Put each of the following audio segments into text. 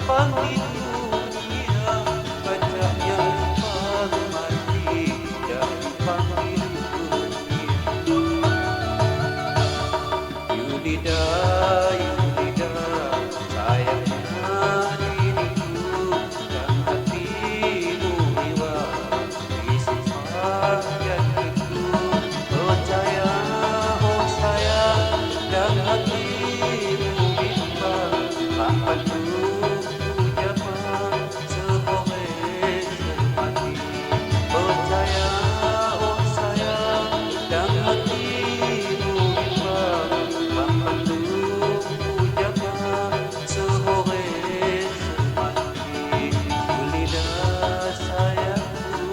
lempang di dunia, bacanya lempang mati dak lempang di dunia. Yulida, Yulida, sayangnya diriku, dan hatimu riwa di simpang janjiku. Percaya, oh sayang, dan hatimu bimbang, rampanku japa sehore semati. Percaya, oh sayang, dan hatimu bimbang, rampanku japa sehore semati. Yulida sayangku.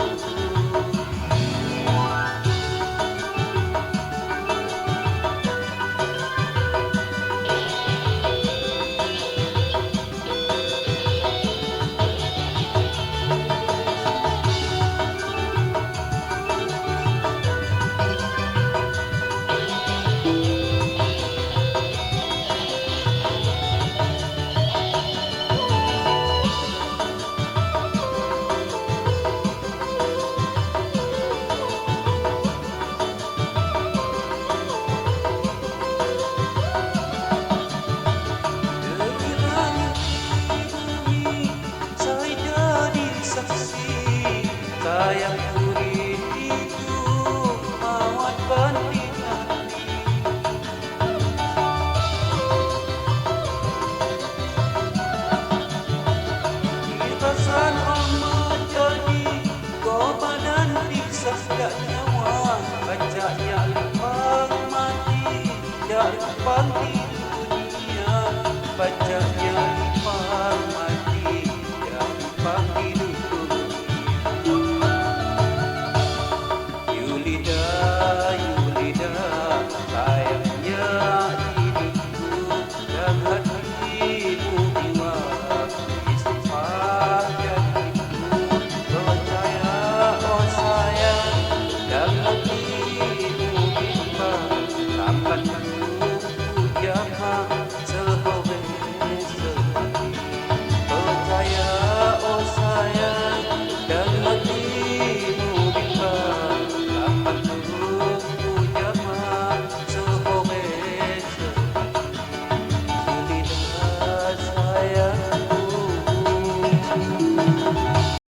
Demi langit bumi saya jadi saksi, sayangku diriku mawat banding hati. Kipasan Allah jadi korbanan pisah dak nyawa, bacanya lempang mati dak lempang di